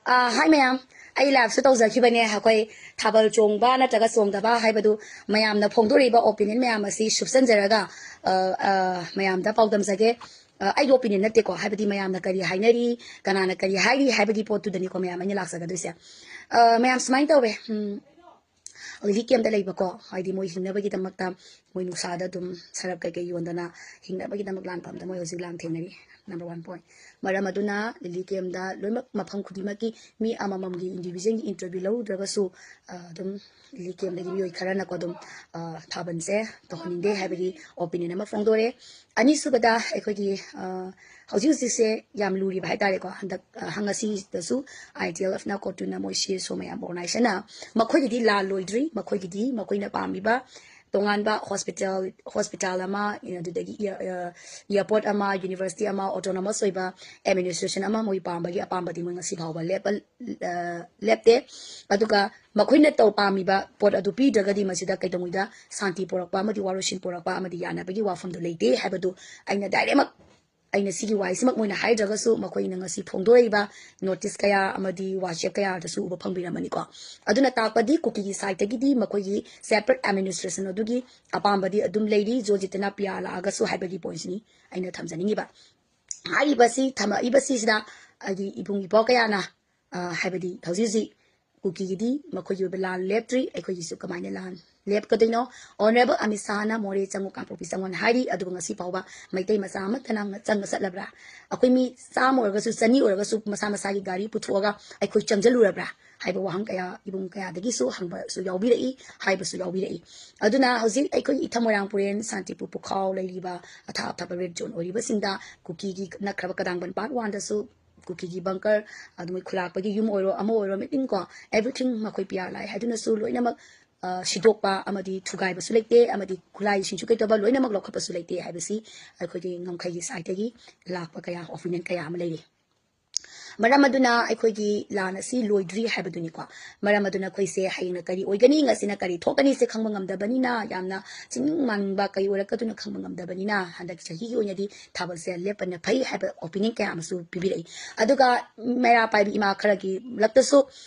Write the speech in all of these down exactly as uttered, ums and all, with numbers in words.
ꯑꯥ, hi ꯃꯌꯥꯝ, ꯑꯩ live ꯁꯨ ꯇꯧꯖꯈꯤꯕꯅꯦ꯫ ꯑꯩꯈꯣꯏ ꯊꯥꯕꯜ ꯆꯣꯡꯕ ꯅꯠꯇ꯭ꯔꯒ ꯆꯣꯡꯗꯕ ꯍꯥꯏꯕꯗꯨ, ꯃꯌꯥꯝꯅ ꯐꯣꯡꯗꯣꯔꯛꯏꯕ opinion ꯃꯌꯥꯝ ꯑꯁꯤ ꯁꯨꯞꯆꯟꯖꯔꯒ, ꯑ, ꯑ, ꯃꯌꯥꯝꯗ ꯄꯥꯎꯗꯝꯖꯒꯦ꯫ ꯑ, ꯑꯩꯒꯤ opinion ꯅꯠꯇꯦꯀꯣ, ꯍꯥꯏꯕꯗꯤ ꯃꯌꯥꯝꯅ ꯀꯔꯤ ꯍꯥꯏꯅꯔꯤ, ꯀꯅꯥꯅ ꯀꯔꯤ ꯍꯥꯏꯔꯤ ꯍꯥꯏꯕꯒꯤ ꯄꯣꯠꯇꯨꯗꯅꯤꯀꯣ ꯃꯌꯥꯝ ꯑꯩꯅ ꯂꯥꯛꯆꯒꯗꯣꯏꯁꯦ꯫ ꯑ, ꯃꯌꯥꯝ, ꯁꯨꯃꯥꯏꯅ ꯇꯧꯋꯦ, ꯎꯝ, ꯔꯤꯂꯤꯐ ꯀꯦꯝꯞꯇ ꯂꯩꯕꯀꯣ, ꯍꯥꯏꯗꯤ ꯃꯣꯏ ꯍꯤꯡꯅꯕꯒꯤꯗꯃꯛꯇ ꯃꯣꯏ ꯅꯨꯡꯁꯥꯗ ꯑꯗꯨꯝ ꯁꯔꯞ ꯀꯩꯀꯩ ꯌꯣꯟꯗꯅ ꯍꯤꯡꯅꯕꯒꯤꯗꯃꯛ ꯂꯥꯟꯐꯝꯗ ꯃꯣꯏ ꯍꯧꯖꯤꯛ ꯂꯥꯟ ꯊꯦꯡꯅꯔꯤ꯫ Number one point꯫ ꯃꯔꯝ ꯑꯗꯨꯅ ꯔꯤꯂꯤꯐ ꯀꯦꯝꯞꯇ ꯂꯣꯏꯅꯃꯛ ꯃꯐꯝ ꯈꯨꯗꯤꯡꯃꯛꯀꯤ ꯃꯤ ꯑꯃꯃꯝꯒꯤ individual ꯒꯤ interview ꯂꯧꯔꯨꯗ꯭ꯔꯒꯁꯨ, ꯑ, ꯑꯗꯨꯝ ꯔꯤꯂꯤꯐ ꯀꯦꯝꯞꯇꯒꯤ ꯃꯤꯑꯣꯏ ꯈꯔꯅꯀꯣ ꯑꯗꯨꯝ, ꯑ, ꯊꯥꯕꯜꯁꯦ ꯇꯧꯍꯟꯅꯤꯡꯗꯦ ꯍꯥꯏꯕꯒꯤ opinion ꯑꯃ ꯐꯣꯡꯗꯣꯔꯦ꯫ ꯑꯅꯤꯁꯨꯕꯗ ꯑꯩꯈꯣꯏꯒꯤ, ꯑ, ꯍꯧꯖꯤꯛ ꯍꯧꯖꯤꯛꯁꯦ ꯌꯥꯝ ꯂꯨꯔꯤꯕ ꯍꯥꯏꯇꯥꯔꯦꯀꯣ, ꯍꯟꯗꯛ, ꯑ, ꯉꯁꯤꯗꯁꯨ ITLF ꯅ, COTU ꯅ, ꯃꯣꯏ CSO ꯃꯌꯥꯝ organization ꯅ ꯃꯈꯣꯏꯒꯤꯗꯤ ꯂꯥꯜ ꯂꯣꯏꯗ꯭ꯔꯤ, ꯃꯈꯣꯏꯒꯤꯗꯤ ꯃꯈꯣꯏꯅ ꯄꯥꯝꯃꯤꯕ ꯇꯣꯉꯥꯟꯕ hospital, hospital ꯑꯃ, ꯑꯗꯨꯗꯒꯤ air-, ꯑ, airport ꯑꯃ, university ꯑꯃ, autonomous ꯑꯣꯏꯕ administration ꯑꯃ ꯃꯣꯏ ꯄꯥꯝꯕꯒꯤ ꯑꯄꯥꯝꯕꯗꯤ ꯃꯣꯏ ꯉꯁꯤ ꯐꯥꯎꯕ ꯂꯦꯞꯄ-, ꯑ, ꯂꯦꯞꯇꯦ꯫ ꯑꯗꯨꯒ ꯃꯈꯣꯏꯅ ꯇꯧ-, ꯄꯥꯝꯃꯤꯕ ꯄꯣꯠ ꯑꯗꯨ ꯄꯤꯗ꯭ꯔꯒꯗꯤ ꯃꯁꯤꯗ ꯀꯩꯗꯧꯉꯩꯗ ꯁꯥꯟꯇꯤ ꯄꯨꯔꯛꯄ ꯑꯃꯗꯤ ꯋꯥꯔꯣꯏꯁꯤꯟ ꯄꯨꯔꯛꯄ ꯑꯃꯗꯤ ꯌꯥꯅꯕꯒꯤ ꯋꯥꯐꯝꯗꯨ ꯂꯩꯇꯦ ꯍꯥꯏꯕꯗꯨ ꯑꯩꯅ direct ꯃꯛ, ꯑꯩꯅ ꯁꯤꯒꯤ ꯋꯥꯍꯩꯁꯤꯃꯛ ꯃꯣꯏꯅ ꯍꯥꯏꯗ꯭ꯔꯒꯁꯨ ꯃꯈꯣꯏꯅ ꯉꯁꯤ ꯐꯣꯡꯗꯣꯔꯛꯏꯕ notice ꯀꯌꯥ ꯑꯃꯗꯤ WhatsApp ꯀꯌꯥꯗꯁꯨ ꯎꯕ ꯐꯪꯕꯤꯔꯝꯃꯅꯤꯀꯣ꯫ ꯑꯗꯨꯅ ꯇꯥꯛꯄꯗꯤ ꯀꯨꯀꯤꯒꯤ side ꯇꯒꯤꯗꯤ ꯃꯈꯣꯏꯒꯤ separate administration ꯑꯗꯨꯒꯤ ꯑꯄꯥꯝꯕꯗꯤ ꯑꯗꯨꯝ ꯂꯩꯔꯤ, ꯖꯣꯖꯤꯠꯇꯅ PR ꯂꯥꯛꯑꯒꯁꯨ ꯍꯥꯏꯕꯒꯤ point ꯁꯤꯅꯤ ꯑꯩꯅ ꯊꯝꯖꯅꯤꯡꯉꯤꯕ꯫ ꯍꯥꯏꯔꯤꯕꯁꯤ, ꯊꯝꯃꯛꯏꯕꯁꯤꯁꯤꯗ ꯑꯩꯒꯤ ꯏꯕꯨꯡ ꯏꯄ꯭ꯋꯥ ꯀꯌꯥꯅ, ꯑ, ꯍꯥꯏꯕꯗꯤ ꯍꯧꯖꯤꯛ ꯍꯧꯖꯤꯛ ꯀꯨꯀꯤꯒꯤꯗꯤ ꯃꯈꯣꯏꯒꯤ ꯑꯣꯏꯕ ꯂꯥꯟ ꯂꯦꯞꯇ꯭ꯔꯤ, ꯑꯩꯈꯣꯏꯒꯤꯁꯨ ꯀꯃꯥꯏꯅ ꯂꯥꯟ ꯂꯦꯞꯀꯗꯣꯏꯅꯣ? Honourable ꯑꯃꯤꯠ ꯁꯥꯍꯅ ꯃꯣꯔꯦ ꯆꯪꯉꯨ, ꯀꯥꯡꯄꯣꯛꯄꯤ ꯆꯪꯉꯣꯅ ꯍꯥꯏꯔꯤ, ꯑꯗꯨꯕꯨ ꯉꯁꯤ ꯐꯥꯎꯕ ꯃꯩꯇꯩ ꯃꯆꯥ ꯑꯃꯠꯇꯅ ꯆꯪꯉ ꯆꯠꯂꯕ꯭ꯔꯥ? ꯑꯩꯈꯣꯏ ꯃꯤ ꯆꯥꯝꯃ ꯑꯣꯏꯔꯒꯁꯨ, ꯆꯅꯤ ꯑꯣꯏꯔꯒꯁꯨ ꯃꯁꯥ ꯃꯁꯥꯒꯤ ꯒꯥꯔꯤ ꯄꯨꯊꯣꯛꯑꯒ ꯑꯩꯈꯣꯏ ꯆꯪꯁꯤꯜꯂꯨꯔꯕ꯭ꯔꯥ ꯍꯥꯏꯕ ꯋꯥꯍꯪ ꯀꯌꯥ ꯏꯕꯨꯡ ꯀꯌꯥꯗꯒꯤꯁꯨ ꯍꯪꯕꯁꯨ ꯌꯥꯎꯕꯤꯔꯛꯏ, ꯍꯥꯏꯕꯁꯨ ꯌꯥꯎꯕꯤꯔꯛꯏ꯫ ꯑꯗꯨꯅ ꯍꯧꯖꯤꯛ ꯑꯩꯈꯣꯏ ꯏꯊꯝ ꯃꯣꯏꯔꯥꯡ ꯄꯨꯔꯦꯟ, ꯁꯥꯟꯇꯤꯄꯨꯔ, ꯄꯨꯈꯥꯎ ꯂꯩꯔꯤꯕ ꯑꯊꯥꯞ ꯑꯊꯥꯞꯄ red zone ꯑꯣꯏꯔꯤꯕꯁꯤꯡꯗ ꯀꯨꯀꯤꯒꯤ ꯅꯛꯈ꯭ꯔꯕ ꯀꯗꯥꯡꯕꯟ part one ꯗꯁꯨ ꯀꯨꯀꯤꯒꯤ bunker, ꯑꯗꯨ ꯃꯣꯏ ꯈꯨꯂꯥꯛꯄꯒꯤ ꯌꯨꯝ ꯑꯣꯏꯔꯣ, ꯑꯃ ꯑꯣꯏꯔꯣ, everything, ꯃꯈꯣꯏ PR ꯂꯥꯛꯑꯦ ꯍꯥꯏꯗꯨꯅꯁꯨ ꯂꯣꯏꯅꯃꯛ, ꯑ, ꯁꯤꯗꯣꯛꯄ ꯑꯃꯗꯤ ꯊꯨꯒꯥꯏꯕꯁꯨ ꯂꯩꯇꯦ, ꯑꯃꯗꯤ ꯈꯨꯠꯂꯥꯏꯁꯤꯡꯁꯨ ꯀꯩꯗꯧꯕ ꯂꯣꯏꯅꯃꯛ ꯂꯧꯈꯠꯄꯁꯨ ꯂꯩꯇꯦ ꯍꯥꯏꯕꯁꯤ ꯑꯩꯈꯣꯏꯒꯤ ꯉꯝꯈꯩꯒꯤ side ꯇꯒꯤ ꯂꯥꯛꯄ ꯀꯌꯥ, opinion ꯀꯌꯥ ꯑꯃ ꯂꯩꯔꯤ꯫ ꯃꯔꯝ ꯑꯗꯨꯅ ꯑꯩꯈꯣꯏꯒꯤ ꯂꯥꯟ ꯑꯁꯤ ꯂꯣꯏꯗ꯭ꯔꯤ ꯍꯥꯏꯕꯗꯨꯅꯤꯀꯣ꯫ ꯃꯔꯝ ꯑꯗꯨꯅ ꯑꯩꯈꯣꯏꯁꯦ ꯍꯌꯦꯡꯅ ꯀꯔꯤ ꯑꯣꯏꯒꯅꯤ, ꯉꯁꯤꯅ ꯀꯔꯤ ꯊꯣꯛꯀꯅꯤꯁꯦ ꯈꯪꯕ ꯉꯝꯗꯕꯅꯤꯅ, ꯌꯥꯝꯅ ꯆꯤꯡꯅꯤꯡ ꯃꯥꯡꯅꯤꯡꯕ ꯀꯔꯤ ꯑꯣꯏꯔꯛꯀꯗꯣꯏꯅꯣ ꯈꯪꯕ ꯉꯝꯗꯕꯅꯤꯅ, ꯍꯟꯗꯛ ꯆꯍꯤꯒꯤ ꯑꯣꯏꯅꯗꯤ ꯊꯥꯕꯜꯁꯦ ꯂꯦꯞꯄꯅ ꯐꯩ ꯍꯥꯏꯕ ꯑꯣꯄꯤꯅꯤꯌꯟ ꯀꯌꯥ ꯑꯃꯁꯨ ꯄꯤꯕꯤꯔꯛꯏ꯫ ꯑꯗꯨꯒ ꯃꯩꯔꯥ ꯄꯥꯏꯕꯤ ꯏꯃꯥ ꯈꯔꯒꯤ ꯂꯛꯇꯁꯨ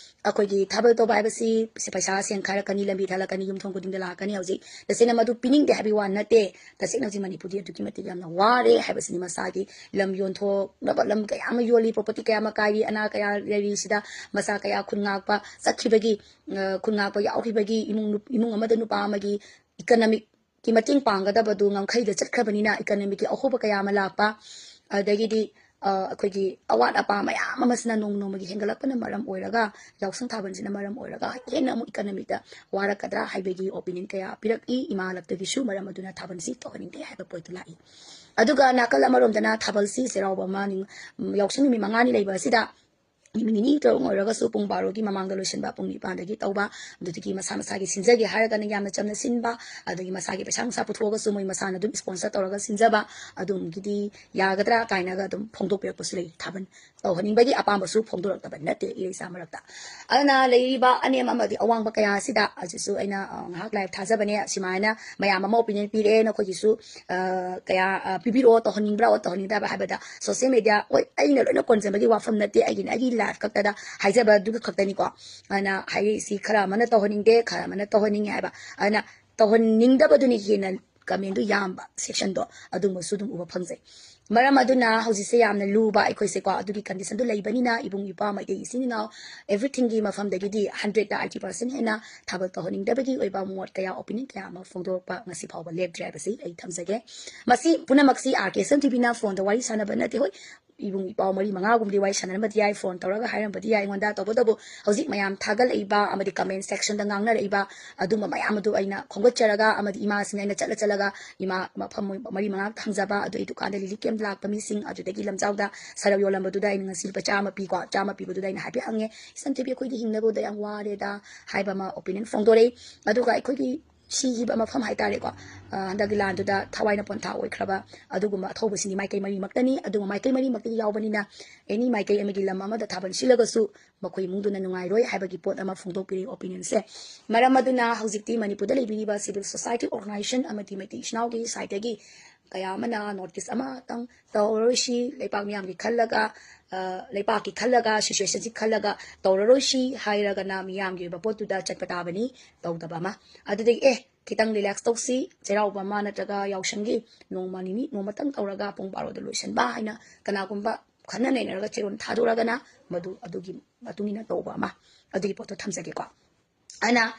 ꯑꯩꯈꯣꯏꯒꯤ ꯊꯥꯕꯜ ꯇꯧꯕ ꯍꯥꯏꯕꯁꯤ ꯄꯩꯁꯥ ꯁꯦꯟ ꯈꯥꯏꯔꯛꯀꯅꯤ, ꯂꯝꯕꯤ ꯊꯥꯂꯛꯀꯅꯤ, ꯌꯨꯝꯊꯣꯡ ꯈꯨꯗꯤꯡꯗ ꯂꯥꯛꯀꯅꯤ꯫ ꯍꯧꯖꯤꯛ ꯇꯁꯦꯡꯅ ꯃꯗꯨ ꯄꯤꯅꯤꯡꯗꯦ ꯍꯥꯏꯕꯒꯤ ꯋꯥ ꯅꯠꯇꯦ꯫ ꯇꯁꯦꯡꯅ ꯍꯧꯖꯤꯛ ꯃꯅꯤꯄꯨꯔꯗꯤ ꯑꯗꯨꯛꯀꯤ ꯃꯇꯤꯛ ꯌꯥꯝꯅ ꯋꯥꯔꯦ ꯍꯥꯏꯕꯁꯤꯅꯤ꯫ ꯃꯁꯥꯒꯤ ꯂꯝ ꯌꯣꯟꯊꯣꯛꯅꯕ ꯂꯝ ꯀꯌꯥ ꯑꯃ ꯌꯣꯜꯂꯤ, ꯄ꯭ꯔꯣꯄꯔꯇꯤ ꯀꯌꯥ ꯑꯃ ꯀꯥꯏꯔꯤ, ꯑꯅꯥ ꯀꯌꯥ ꯂꯩꯔꯤꯁꯤꯗ ꯃꯆꯥ ꯀꯌꯥ ꯈꯨꯟ ꯉꯥꯛꯄ ꯆꯠꯈꯤꯕꯒꯤ, ꯑ, ꯈꯨꯟ ꯉꯥꯛꯄ ꯌꯥꯎꯈꯤꯕꯒꯤ ꯏꯃꯨꯡ ꯅꯨ-, ꯏꯃꯨꯡ ꯑꯃꯗ ꯅꯨꯄꯥ ꯑꯃꯒꯤ ꯏꯀꯅꯃꯤꯛꯀꯤ ꯃꯇꯦꯡ ꯄꯥꯡꯒꯗꯕꯗꯨ ꯉꯝꯈꯩꯗ ꯆꯠꯈ꯭ꯔꯕꯅꯤꯅ ꯏꯀꯅꯃꯤꯛꯀꯤ ꯑꯍꯣꯕ ꯀꯌꯥ ꯑꯃ ꯂꯥꯛꯄ, ꯑꯗꯒꯤꯗꯤ, ꯑ, ꯑꯩꯈꯣꯏꯒꯤ ꯑꯋꯥꯠ ꯑꯄꯥ ꯃꯌꯥꯝ ꯑꯃꯁꯤꯅ ꯅꯣꯡ ꯅꯣꯡꯃꯒꯤ ꯍꯦꯟꯒꯠꯂꯛꯄꯅ ꯃꯔꯝ ꯑꯣꯏꯔꯒ, ꯌꯥꯎꯁꯪ ꯊꯥꯕꯜꯁꯤꯅ ꯃꯔꯝ ꯑꯣꯏꯔꯒ ꯍꯦꯟꯅ ꯑꯃꯨꯛ ꯏꯀꯅꯃꯤꯛꯇ ꯋꯥꯔꯛꯀꯗ꯭ꯔꯥ ꯍꯥꯏꯕꯒꯤ ꯑꯣꯄꯤꯅꯤꯌꯟ ꯀꯌꯥ ꯄꯤꯔꯛꯏ꯫ ꯏꯃꯥ ꯂꯛꯇꯒꯤꯁꯨ ꯃꯔꯝ ꯑꯗꯨꯅ ꯊꯥꯕꯜꯁꯤ ꯇꯧꯍꯟꯅꯤꯡꯗꯦ ꯍꯥꯏꯕ ꯄꯣꯏꯟꯠꯇꯨ ꯂꯥꯛꯏ꯫ ꯑꯗꯨꯒ ꯅꯥꯀꯜ ꯑꯃꯔꯣꯝꯗꯅ ꯊꯥꯕꯜꯁꯤ ꯆꯩꯔꯥꯎꯕ ꯑꯃ ꯅꯤꯡ-, ꯌꯥꯎꯁꯪ ꯅꯨꯃꯤꯠ ꯃꯉꯥꯅꯤ ꯂꯩꯕ ꯑꯁꯤꯗ ꯅꯨꯃꯤꯠ ꯅꯤꯅꯤ ꯇꯔꯨꯛ ꯑꯣꯏꯔꯒꯁꯨ ꯄꯨꯡ ꯕꯥꯔꯣꯒꯤ ꯃꯃꯥꯡꯗ ꯂꯣꯏꯁꯤꯟꯕ, ꯄꯨꯡ ꯅꯤꯄꯥꯟꯗꯒꯤ ꯇꯧꯕ, ꯑꯗꯨꯗꯒꯤ ꯃꯁꯥ ꯃꯁꯥꯒꯤ ꯁꯤꯟꯖꯒꯦ ꯍꯥꯏꯔꯒꯅ ꯌꯥꯝꯅ ꯆꯝꯅ ꯁꯤꯟꯕ, ꯑꯗꯒꯤ ꯃꯁꯥꯒꯤ ꯄꯩꯁꯥ ꯅꯨꯡꯁꯥ ꯄꯨꯊꯣꯛꯑꯒꯁꯨ ꯃꯣꯏ ꯃꯁꯥꯅ ꯑꯗꯨꯝ ꯏꯁꯄꯣꯟꯁꯔ ꯇꯧꯔꯒ ꯁꯤꯟꯖꯕ, ꯑꯗꯨꯝꯒꯤꯗꯤ ꯌꯥꯒꯗ꯭ꯔꯥ ꯀꯥꯏꯅꯒ ꯑꯗꯨꯝ ꯐꯣꯡꯗꯣꯛꯄꯤꯔꯛꯄꯁꯨ ꯂꯩ꯫ ꯊꯥꯕꯜ ꯇꯧꯍꯟꯅꯤꯡꯕꯒꯤ ꯑꯄꯥꯝꯕꯁꯨ ꯐꯣꯡꯗꯣꯔꯛꯇꯕ ꯅꯠꯇꯦ ꯏꯔꯩꯆꯥ ꯃꯔꯛꯇ꯫ ꯑꯗꯨꯅ ꯂꯩꯔꯤꯕ ꯑꯅꯦꯝ ꯑꯃꯗꯤ ꯑꯋꯥꯡꯕ ꯀꯌꯥ ꯑꯁꯤꯗ ꯑꯁꯤꯁꯨ ꯑꯩꯅ, ꯑ, ꯉꯥꯏꯍꯥꯛ ꯂꯥꯏꯚ ꯊꯥꯖꯕꯅꯦ꯫ ꯁꯤꯃꯥꯏꯅ ꯃꯌꯥꯝ ꯑꯃ ꯑꯣꯄꯤꯅꯤꯌꯟ ꯄꯤꯔꯛꯑꯦ, ꯅꯈꯣꯏꯒꯤꯁꯨ, ꯑ, ꯀꯌꯥ, ꯑ, ꯄꯤꯕꯤꯔꯛꯑꯣ, ꯇꯧꯍꯟꯅꯤꯡꯕ꯭ꯔꯥ, ꯇꯧꯍꯟꯅꯤꯡꯗꯕ꯭ꯔꯥ ꯍꯥꯏꯕꯗ ꯁꯣꯁꯤꯌꯦꯜ ꯃꯦꯗꯤꯌꯥ, ꯍꯣꯏ, ꯑꯩꯅ ꯂꯣꯏꯅ ꯀꯣꯟꯁꯤꯟꯕꯒꯤ ꯋꯥꯐꯝ ꯅꯠꯇꯦ, ꯑꯩꯒꯤꯅ ꯑꯩꯒꯤ ꯂꯥꯏꯐ ꯈꯛꯇꯗ ꯍꯥꯏꯖꯕ ꯑꯗꯨꯒ ꯈꯛꯇꯅꯤꯀꯣ꯫ ꯑꯗꯨꯅ ꯍꯥꯏꯔꯛꯏꯁꯤ ꯈꯔ ꯑꯃꯅ ꯇꯧꯍꯟꯅꯤꯡꯗꯦ, ꯈꯔ ꯑꯃꯅ ꯇꯧꯍꯟꯅꯤꯡꯉꯦ ꯍꯥꯏꯕ꯫ ꯑꯗꯨꯅ ꯇꯧꯍꯟꯅꯤꯡꯗꯕꯗꯨꯅ ꯍꯦꯟꯅ ꯀꯃꯦꯟꯗꯨ ꯌꯥꯝꯕ ꯁꯦꯛꯁꯟꯗꯣ ꯑꯗꯨꯒꯨꯝꯕꯁꯨ ꯑꯗꯨꯝ ꯎꯕ ꯐꯪꯖꯩ꯫ ꯃꯔꯝ ꯑꯗꯨꯅ ꯍꯧꯖꯤꯛꯁꯦ ꯌꯥꯝꯅ ꯂꯨꯕ ꯑꯩꯈꯣꯏꯁꯦꯀꯣ ꯑꯗꯨꯒꯤ ꯀꯟꯗꯤꯁꯟꯗꯨ ꯂꯩꯕꯅꯤꯅ ꯏꯕꯨꯡ ꯏꯄ꯭ꯋꯥ ꯃꯩꯇꯩ ꯏꯆꯤꯟ ꯏꯅꯥꯎ everythingꯒꯤ ꯃꯐꯝꯗꯒꯤꯗꯤ hundredꯇ eighty percent ꯍꯦꯟꯅ ꯊꯥꯕꯜ ꯇꯧꯍꯟꯅꯤꯡꯗꯕꯒꯤ ꯑꯣꯏꯕ ꯃꯣꯠ ꯀꯌꯥ, ꯑꯣꯄꯤꯅꯤꯌꯟ ꯀꯌꯥ ꯑꯃ ꯐꯣꯡꯗꯣꯔꯛꯄ ꯉꯁꯤ ꯐꯥꯎꯕ ꯂꯦꯞꯇ꯭ꯔꯤ ꯍꯥꯏꯕꯁꯤ ꯑꯩ ꯊꯝꯖꯒꯦ꯫ ꯃꯁꯤ ꯄꯨꯝꯅꯃꯛꯁꯤ ꯑꯥꯔ ꯀꯦ ꯑꯦꯁ ꯑꯦꯝ ꯇꯤ ꯚꯤꯅ ꯐꯣꯟꯗ ꯋꯥꯔꯤ ꯁꯥꯟꯅꯕ ꯅꯠꯇꯦ꯫ ꯍꯣꯏ, ꯏꯕꯨꯡ ꯏꯄ꯭ꯋꯥ ꯃꯔꯤ ꯃꯉꯥꯒꯨꯝꯕꯗꯤ ꯋꯥꯔꯤ ꯁꯥꯟꯅꯔꯝꯕꯗꯤ ꯌꯥꯏ, ꯐꯣꯟ ꯇꯧꯔꯒ ꯍꯥꯏꯔꯝꯕꯗꯤ ꯌꯥꯏ ꯑꯩꯉꯣꯟꯗ꯫ ꯇꯧꯕꯇꯕꯨ ꯍꯧꯖꯤꯛ ꯃꯌꯥꯝ ꯊꯥꯒꯠꯂꯛꯏꯕ ꯑꯃꯗꯤ ꯀꯃꯦꯟ ꯁꯦꯛꯁꯟꯗ ꯉꯥꯡꯅꯔꯛꯏꯕ ꯑꯗꯨꯝꯕ ꯃꯌꯥꯝ ꯑꯗꯨ ꯑꯩꯅ ꯈꯣꯝꯒꯠꯆꯔꯒ ꯑꯃꯗꯤ ꯏꯃꯥꯁꯤꯡ ꯑꯩꯅ ꯆꯠꯂ ꯆꯠꯂꯒ ꯏꯃꯥ ꯃꯐꯝ ꯃꯔꯤ ꯃꯉꯥ ꯊꯝꯖꯕ ꯑꯗꯨ ꯑꯩ ꯗꯨꯀꯥꯟꯗ ꯂꯤꯂꯤ ꯀꯦꯝ ꯂꯥꯛꯄ ꯃꯤꯁꯤꯡ ꯑꯗꯨꯗꯒꯤ ꯂꯝꯖꯥꯎꯗ ꯁꯔꯞ ꯌꯣꯜꯂꯝꯕꯗꯨꯗ ꯑꯩꯅ ꯉꯁꯤ ꯂꯨꯄꯥ ꯆꯥꯝꯃ ꯄꯤꯀꯣ, ꯆꯥꯝꯃ ꯄꯤꯕꯗꯨꯗ ꯑꯩꯅ ꯍꯥꯏꯐꯦꯠ ꯍꯪꯉꯦ, "ꯏꯆꯟ ꯊꯣꯏꯕꯤ, ꯑꯩꯈꯣꯏꯗꯤ ꯍꯤꯡꯅꯕꯗ ꯌꯥꯝ ꯋꯥꯔꯦꯗ" ꯍꯥꯏꯕ ꯑꯃ ꯑꯣꯄꯤꯅꯤꯌꯟ ꯐꯣꯡꯗꯣꯔꯛꯏ꯫ ꯑꯗꯨꯒ ꯑꯩꯈꯣꯏꯒꯤ ꯁꯤꯈꯤꯕ ꯃꯐꯝ ꯍꯥꯏꯇꯥꯔꯦꯀꯣ꯫ ꯑ, ꯍꯟꯗꯛꯀꯤ ꯂꯥꯟꯗꯨꯗ ꯊꯋꯥꯏꯅ ꯄꯣꯟꯊꯥ ꯑꯣꯏꯈ꯭ꯔꯕ ꯑꯗꯨꯒꯨꯝꯕ ꯑꯊꯧꯕꯁꯤꯡꯗꯤ ꯃꯥꯏꯀꯩ ꯃꯔꯤꯃꯛꯇꯅꯤ꯫ ꯑꯗꯨꯒ ꯃꯥꯏꯀꯩ ꯃꯔꯤꯃꯛꯇꯒꯤ ꯌꯥꯎꯕꯅꯤꯅ, ꯑꯦꯅꯤ ꯃꯥꯏꯀꯩ ꯑꯃꯒꯤ ꯂꯝ ꯑꯃꯗ ꯊꯥꯕꯜ ꯁꯤꯜꯂꯒꯁꯨ ꯃꯈꯣꯏ ꯏꯃꯨꯡꯗꯨꯅ ꯅꯨꯡꯉꯥꯏꯔꯣꯏ ꯍꯥꯏꯕꯒꯤ ꯄꯣꯠ ꯑꯃ ꯐꯣꯡꯗꯣꯛꯄꯤꯔꯤ ꯑꯣꯄꯤꯅꯤꯌꯟꯁꯦ꯫ ꯃꯔꯝ ꯑꯗꯨꯅ ꯍꯧꯖꯤꯛꯇꯤ ꯃꯅꯤꯄꯨꯔꯗ ꯂꯩꯕꯤꯔꯤꯕ ꯁꯤꯚꯤꯜ ꯁꯣꯁꯥꯏꯇꯤ ꯑꯣꯔꯒꯅꯥꯏꯖꯦꯁꯟ ꯑꯃꯗꯤ ꯃꯩꯇꯩ ꯏꯆꯤꯟ ꯏꯅꯥꯎꯒꯤ ꯁꯥꯏꯠꯇꯒꯤ ꯀꯌꯥ ꯑꯃꯅ ꯅꯣꯇꯤꯁ ꯑꯃꯇꯪ ꯇꯧꯔꯔꯣꯏꯁꯤ, ꯂꯩꯄꯥꯛ ꯃꯤꯌꯥꯝꯒꯤ ꯈꯜꯂꯒ, ꯑ, ꯂꯩꯄꯥꯛꯀꯤ ꯈꯜꯂꯒ, ꯁꯤꯆꯨꯋꯦꯁꯟꯁꯤ ꯈꯜꯂꯒ ꯇꯧꯔꯔꯣꯏꯁꯤ ꯍꯥꯏꯔꯒꯅ ꯃꯤꯌꯥꯝꯒꯤ ꯑꯣꯏꯕ ꯄꯣꯠꯇꯨꯗ ꯆꯠꯄ ꯇꯥꯕꯅꯤ, ꯇꯧꯗꯕ ꯑꯃ꯫ ꯑꯗꯨꯗꯒꯤ, "ꯑꯦ, ꯈꯤꯇꯪ ꯔꯤꯂꯦꯛꯁ ꯇꯧꯁꯤ, ꯆꯩꯔꯥꯎꯕ ꯑꯃ ꯅꯠꯇ꯭ꯔꯒ ꯌꯥꯎꯁꯪꯒꯤ ꯅꯣꯡꯃ ꯅꯤꯅꯤ, ꯅꯣꯡꯃꯇꯪ ꯇꯧꯔꯒ ꯄꯨꯡ ꯕꯥꯔꯣꯗ ꯂꯣꯏꯁꯤꯟꯕ" ꯍꯥꯏꯅ ꯀꯅꯥꯒꯨꯝꯕ ꯈꯟꯅ ꯅꯩꯅꯔꯒ ꯆꯦꯔꯣꯜ ꯊꯥꯗꯣꯔꯒꯅ ꯃꯗꯨ ꯑꯗꯨꯒꯤ ꯃꯇꯨꯡ ꯏꯟꯅ ꯇꯧꯕ ꯑꯃ, ꯑꯗꯨꯒꯤ ꯄꯣꯠꯇꯣ ꯊꯝꯖꯒꯦꯀꯣ꯫ ꯑꯗꯨꯅ,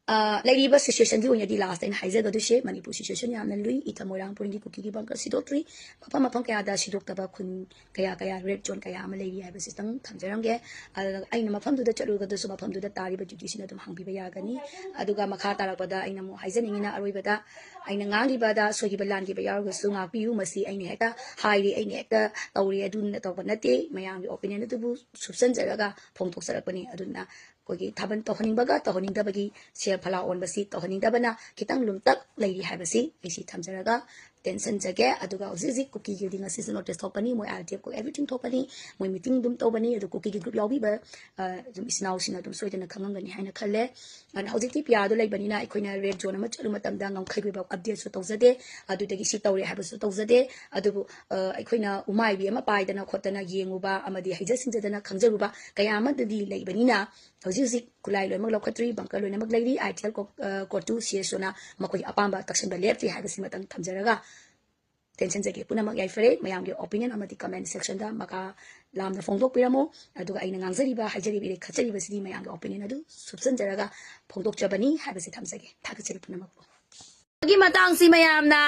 ꯑ, ꯂꯩꯔꯤꯕ ꯁꯤꯆꯨꯋꯦꯁꯟꯒꯤ ꯑꯣꯏꯅꯗꯤ ꯂꯥꯁꯇ ꯑꯩꯅ ꯍꯥꯏꯖꯒꯗꯣꯏꯁꯦ, ꯃꯅꯤꯄꯨꯔ ꯁꯤꯆꯨꯋꯦꯁꯟ ꯌꯥꯝꯅ ꯂꯨꯏ꯫ ꯏꯊ ꯃꯣꯏꯔꯥꯡ ꯄꯨꯔꯤꯡꯒꯤ ꯀꯨꯀꯤꯒꯤ ꯕꯪꯀꯔ ꯁꯤꯗꯣꯛꯇ꯭ꯔꯤ꯫ ꯃꯐꯝ ꯃꯐꯝ ꯀꯌꯥꯗ ꯁꯤꯗꯣꯛꯇꯕ ꯈꯨꯟ ꯀꯌꯥ ꯀꯌꯥ, ꯔꯦꯗ ꯖꯣꯟ ꯀꯌꯥ ꯑꯃ ꯂꯩꯔꯤ ꯍꯥꯏꯕꯁꯤꯇꯪ ꯊꯝꯖꯔꯝꯒꯦ꯫ ꯑꯗꯨꯒ ꯑꯩꯅ ꯃꯐꯝꯗꯨꯗ ꯆꯠꯂꯨꯔꯒꯗꯁꯨ ꯃꯐꯝꯗꯨꯗ ꯇꯥꯔꯤꯕ ꯗ꯭ꯌꯨꯇꯤꯁꯤꯅ ꯑꯗꯨꯝ ꯍꯪꯕꯤꯕ ꯌꯥꯒꯅꯤ꯫ ꯑꯗꯨꯒ ꯃꯈꯥ ꯇꯥꯔꯛꯄꯗ ꯑꯩꯅ ꯑꯃꯨꯛ ꯍꯥꯏꯖꯅꯤꯡꯉꯤꯅ, ꯑꯔꯣꯏꯕꯗ ꯑꯩꯅ ꯉꯥꯡꯈꯤꯕꯗ ꯁꯣꯏꯈꯤꯕ ꯂꯥꯟꯈꯤꯕ ꯌꯥꯎꯔꯒꯁꯨ ꯉꯥꯛꯄꯤꯌꯨ꯫ ꯃꯁꯤ ꯑꯩꯅ ꯍꯦꯛꯇ ꯍꯥꯏꯔꯤ, ꯑꯩꯅ ꯍꯦꯛꯇ ꯇꯧꯔꯤ, ꯑꯗꯨꯅ ꯇꯧꯕ ꯅꯠꯇꯦ꯫ ꯃꯌꯥꯝꯒꯤ ꯑꯣꯄꯤꯅꯤꯌꯟ ꯑꯗꯨꯕꯨ ꯁꯨꯞꯆꯟꯖꯔꯒ ꯐꯣꯡꯗꯣꯛꯆꯔꯛꯄꯅꯤ꯫ ꯑꯗꯨꯅ ꯑꯩꯈꯣꯏꯒꯤ ꯊꯥꯕꯜ ꯇꯧꯍꯟꯅꯤꯡꯕꯒ ꯇꯧꯍꯟꯅꯤꯡꯗꯕꯒꯤ ꯁꯦꯜ ꯐꯂꯥ ꯑꯣꯟꯕꯁꯤ ꯇꯧꯍꯟꯅꯤꯡꯗꯕꯅ ꯈꯤꯇꯪ ꯂꯨꯝꯇꯛ ꯂꯩꯔꯤ ꯍꯥꯏꯕꯁꯤ ꯑꯩꯁꯤ ꯊꯝꯖꯔꯒ ꯇꯦꯟꯁꯟꯖꯒꯦ꯫ ꯑꯗꯨꯒ ꯍꯧꯖꯤꯛ ꯍꯧꯖꯤꯛ ꯀꯨꯀꯤꯒꯤꯗꯤ ꯉꯁꯤꯁꯨ ꯅꯣꯇꯤꯁ ꯊꯣꯛꯄꯅꯤ, ꯃꯣꯏ ꯑꯥꯔ ꯇꯤ ꯑꯦꯐ ꯀꯣ ꯑꯦꯚ꯭ꯔꯤꯊꯤꯡ ꯊꯣꯛꯄꯅꯤ, ꯃꯣꯏ ꯃꯤꯇꯤꯡ ꯑꯗꯨꯝ ꯇꯧꯕꯅꯤ꯫ ꯑꯗꯨ ꯀꯨꯀꯤꯒꯤ ꯒ꯭ꯔꯨꯞ ꯌꯥꯎꯕꯤꯕ, ꯑ, ꯑꯗꯨꯝ ꯏꯆꯤꯟ ꯏꯅꯥꯎꯁꯤꯡꯅ ꯑꯗꯨꯝ ꯁꯣꯏꯗꯅ ꯈꯪꯉꯝꯒꯅꯤ ꯍꯥꯏꯅ ꯈꯜꯂꯦ꯫ ꯑꯗꯨꯅ ꯍꯧꯖꯤꯛꯇꯤ ꯄꯤꯌꯥꯗꯣ ꯂꯩꯕꯅꯤꯅ ꯑꯩꯈꯣꯏꯅ ꯔꯦꯗ ꯖꯣꯟ ꯑꯃ ꯆꯠꯂꯨ ꯃꯇꯝꯗ ꯉꯝꯈꯩꯒꯤ ꯑꯣꯏꯕ ꯑꯞꯗꯦꯠꯁꯨ ꯇꯧꯖꯗꯦ, ꯑꯗꯨꯗꯒꯤ ꯁꯤ ꯇꯧꯔꯦ ꯍꯥꯏꯕꯁꯨ ꯇꯧꯖꯗꯦ꯫ ꯑꯗꯨꯕꯨ, ꯑ, ꯑꯩꯈꯣꯏꯅ ꯎꯃꯥꯏꯕꯤ ꯑꯃ ꯄꯥꯏꯗꯅ ꯈꯣꯠꯇꯅ ꯌꯦꯡꯉꯨꯕ ꯑꯃꯗꯤ ꯍꯩꯖ ꯁꯤꯡꯖꯗꯅ ꯈꯪꯖꯔꯨꯕ ꯀꯌꯥ ꯑꯃꯗꯗꯤ ꯂꯩꯕꯅꯤꯅ, ꯍꯧꯖꯤꯛ ꯍꯧꯖꯤꯛ ꯈꯨꯠꯂꯥꯏ ꯂꯣꯏꯅꯃꯛ ꯂꯧꯈꯠꯇ꯭ꯔꯤ, ꯕꯪꯀꯔ ꯂꯣꯏꯅꯃꯛ ꯂꯩꯔꯤ꯫ ꯑꯥꯏ ꯇꯤ ꯑꯦꯜ ꯀꯣ-, ꯑ, ꯀꯣꯔꯇꯨ, ꯁꯤ ꯑꯦꯁ ꯑꯣꯅ ꯃꯈꯣꯏꯒꯤ ꯑꯄꯥꯝꯕ ꯇꯛꯁꯟꯕ ꯂꯦꯞꯇ꯭ꯔꯤ ꯍꯥꯏꯕꯁꯤꯃꯇꯪ ꯊꯝꯖꯔꯒ ꯇꯦꯟꯁꯟꯖꯒꯦ꯫ ꯄꯨꯝꯅꯃꯛ ꯌꯥꯏꯐꯔꯦ꯫ ꯃꯌꯥꯝꯒꯤ ꯑꯣꯄꯤꯅꯤꯌꯟ ꯑꯃꯗꯤ ꯀꯃꯦꯟ ꯁꯦꯛꯁꯟꯗ ꯃꯈꯥ ꯂꯥꯝꯅ ꯐꯣꯡꯗꯣꯛꯄꯤꯔꯝꯃꯨ꯫ ꯑꯗꯨꯒ ꯑꯩꯅ ꯉꯥꯡꯖꯔꯤꯕ, ꯍꯥꯏꯖꯔꯤꯕ, ꯏꯔꯩ ꯈꯠꯆꯔꯤꯕꯁꯤꯗꯤ ꯃꯌꯥꯝꯒꯤ ꯑꯣꯄꯤꯅꯤꯌꯟ ꯑꯗꯨ ꯁꯨꯞꯆꯟꯖꯔꯒ ꯐꯣꯡꯗꯣꯛꯆꯕꯅꯤ ꯍꯥꯏꯕꯁꯤ ꯊꯝꯖꯒꯦ꯫ ꯊꯥꯒꯠꯆꯔꯤ ꯄꯨꯝꯅꯃꯛꯄꯨ꯫ ꯒꯤ ꯃꯇꯥꯡꯁꯤ ꯃꯌꯥꯝꯅ,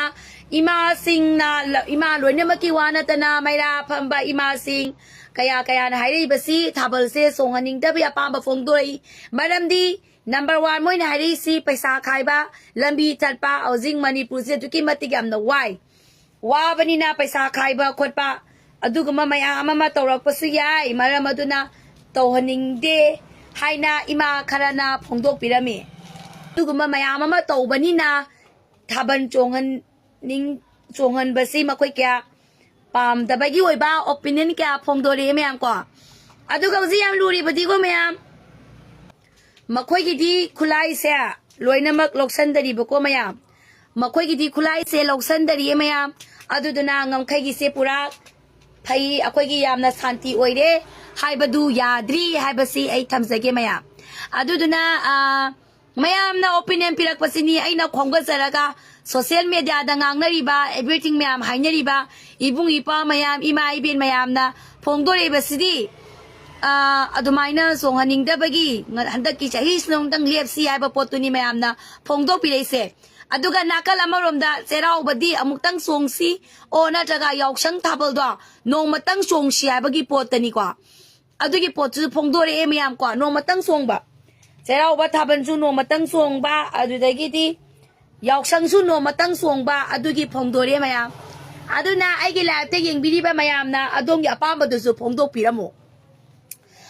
ꯏꯃꯥꯁꯤꯡꯅ, ꯏꯃꯥ ꯂꯣꯏꯅꯃꯛꯀꯤ ꯋꯥ ꯅꯠꯇꯅ ꯃꯩꯔꯥ ꯐꯝꯕ ꯏꯃꯥꯁꯤꯡ ꯀꯌꯥ ꯀꯌꯥꯅ ꯍꯥꯏꯔꯛꯏꯕꯁꯤ ꯊꯥꯕꯜꯁꯦ ꯆꯣꯡꯍꯟꯅꯤꯡꯗꯕꯒꯤ ꯑꯄꯥꯝꯕ ꯐꯣꯡꯗꯣꯛꯏ꯫ ꯃꯔꯝꯗꯤ ꯅꯝꯕꯔ ꯋꯥꯟ ꯃꯣꯏꯅ ꯍꯥꯏꯔꯛꯏꯁꯤ ꯄꯩꯁꯥ ꯈꯥꯏꯕ, ꯂꯝꯕꯤ ꯊꯠꯄ, ꯍꯧꯖꯤꯛ ꯃꯅꯤꯄꯨꯔꯁꯦ ꯑꯗꯨꯛꯀꯤ ꯃꯇꯤꯛ ꯌꯥꯝꯅ ꯋꯥꯏ꯫ ꯋꯥꯕꯅꯤꯅ ꯄꯩꯁꯥ ꯈꯥꯏꯕ ꯈꯣꯠꯄ ꯑꯗꯨꯒꯨꯝꯕ ꯃꯌꯥꯝ ꯑꯃ ꯇꯧꯔꯛꯄꯁꯨ ꯌꯥꯏ꯫ ꯃꯔꯝ ꯑꯗꯨꯅ ꯇꯧꯍꯟꯅꯤꯡꯗꯦ ꯍꯥꯏꯅ ꯏꯃꯥ ꯈꯔꯅ ꯐꯣꯡꯗꯣꯛꯄꯤꯔꯝꯃꯤ꯫ ꯑꯗꯨꯒꯨꯝꯕ ꯃꯌꯥꯝ ꯑꯃ ꯇꯧꯕꯅꯤꯅ ꯊꯥꯕꯜ ꯆꯣꯡꯍꯟꯅꯤꯡ ꯆꯣꯡꯍꯟꯕꯁꯤ ꯃꯈꯣꯏ ꯀꯌꯥ ꯄꯥꯝꯗꯕꯒꯤ ꯑꯣꯏꯕ ꯑꯣꯄꯤꯅꯤꯌꯟ ꯀꯌꯥ ꯐꯣꯡꯗꯣꯔꯛꯑꯦ ꯃꯌꯥꯝ ꯀꯣ꯫ ꯑꯗꯨꯒ ꯍꯧꯖꯤꯛ ꯌꯥꯝ ꯂꯨꯔꯤꯕꯗꯤꯀꯣ ꯃꯌꯥꯝ, ꯃꯈꯣꯏꯒꯤꯗꯤ ꯈꯨꯠꯂꯥꯏꯁꯦ ꯂꯣꯏꯅꯃꯛ ꯂꯧꯁꯟꯗꯔꯤꯕꯀꯣ ꯃꯌꯥꯝ꯫ ꯃꯈꯣꯏꯒꯤꯗꯤ ꯈꯨꯠꯂꯥꯏꯁꯦ ꯂꯧꯁꯟꯗꯔꯤꯌꯦ ꯃꯌꯥꯝ꯫ ꯑꯗꯨꯗꯨꯅ ꯉꯝꯈꯩꯒꯤꯁꯦ ꯄꯨꯔꯥ ꯐꯩ, ꯑꯩꯈꯣꯏꯒꯤ ꯌꯥꯝꯅ ꯁꯥꯟꯇꯤ ꯑꯣꯏꯔꯦ ꯍꯥꯏꯕꯗꯨ ꯌꯥꯗ꯭ꯔꯤ ꯍꯥꯏꯕꯁꯤ ꯑꯩ ꯊꯝꯖꯒꯦ ꯃꯌꯥꯝ꯫ ꯑꯗꯨꯗꯨꯅ, ꯑꯥ, ꯃꯌꯥꯝꯅ ꯑꯣꯄꯤꯅꯤꯌꯟ ꯄꯤꯔꯛꯄꯁꯤꯅꯤ ꯑꯩꯅ ꯈꯣꯝꯒꯠꯆꯔꯒ ꯁꯣꯁꯤꯌꯦꯜ ꯃꯦꯗꯤꯌꯥꯗ ꯉꯥꯡꯅꯔꯤꯕ, ꯑꯦꯚ꯭ꯔꯤꯊꯤꯡ ꯃꯌꯥꯝ ꯍꯥꯏꯅꯔꯤꯕ, ꯏꯕꯨꯡ ꯏꯄ꯭ꯋꯥ ꯃꯌꯥꯝ, ꯏꯃꯥ ꯏꯕꯦꯟ ꯃꯌꯥꯝꯅ ꯐꯣꯡꯗꯣꯔꯛꯏꯕꯁꯤꯗꯤ, ꯑꯥ, ꯑꯗꯨꯃꯥꯏꯅ ꯆꯣꯡꯍꯟꯅꯤꯡꯗꯕꯒꯤ ꯉ-, ꯍꯟꯗꯛꯀꯤ ꯆꯍꯤꯁꯤꯗ ꯑꯃꯨꯛꯇꯪ ꯂꯦꯞꯁꯤ ꯍꯥꯏꯕ ꯄꯣꯠꯇꯨꯅꯤ ꯃꯌꯥꯝꯅ ꯐꯣꯡꯗꯣꯛꯄꯤꯔꯛꯏꯁꯦ꯫ ꯑꯗꯨꯒ ꯅꯥꯀꯜ ꯑꯃꯔꯣꯝꯗ ꯆꯩꯔꯥꯎꯕꯗꯤ ꯑꯃꯨꯛꯇꯪ ꯆꯣꯡꯁꯤ, ꯑꯣ, ꯅꯠꯇ꯭ꯔꯒ ꯌꯥꯎꯁꯪ ꯊꯥꯕꯜꯗꯣ ꯅꯣꯡꯃꯇꯪ ꯆꯣꯡꯁꯤ ꯍꯥꯏꯕꯒꯤ ꯄꯣꯠꯇꯅꯤꯀꯣ꯫ ꯑꯗꯨꯒꯤ ꯄꯣꯠꯁꯨ ꯐꯣꯡꯗꯣꯔꯛꯑꯦ ꯃꯌꯥꯝ ꯀꯣ, ꯅꯣꯡꯃꯇꯪ ꯆꯣꯡꯕ꯫ ꯆꯩꯔꯥꯎꯕ ꯊꯥꯕꯜꯁꯨ ꯅꯣꯡꯃꯇꯪ ꯆꯣꯡꯕ, ꯑꯗꯨꯗꯒꯤꯗꯤ ꯌꯥꯎꯁꯪꯁꯨ ꯅꯣꯡꯃꯇꯪ ꯆꯣꯡꯕ, ꯑꯗꯨꯒꯤ ꯐꯣꯡꯗꯣꯔꯛꯑꯦ ꯃꯌꯥꯝ꯫ ꯑꯗꯨꯅ ꯑꯩꯒꯤ ꯂꯥꯏꯞꯇ ꯌꯦꯡꯕꯤꯔꯤꯕ ꯃꯌꯥꯝꯅ ꯑꯗꯣꯝꯒꯤ ꯑꯄꯥꯝꯕꯗꯨꯁꯨ ꯐꯣꯡꯗꯣꯛꯄꯤꯔꯝꯃꯨ꯫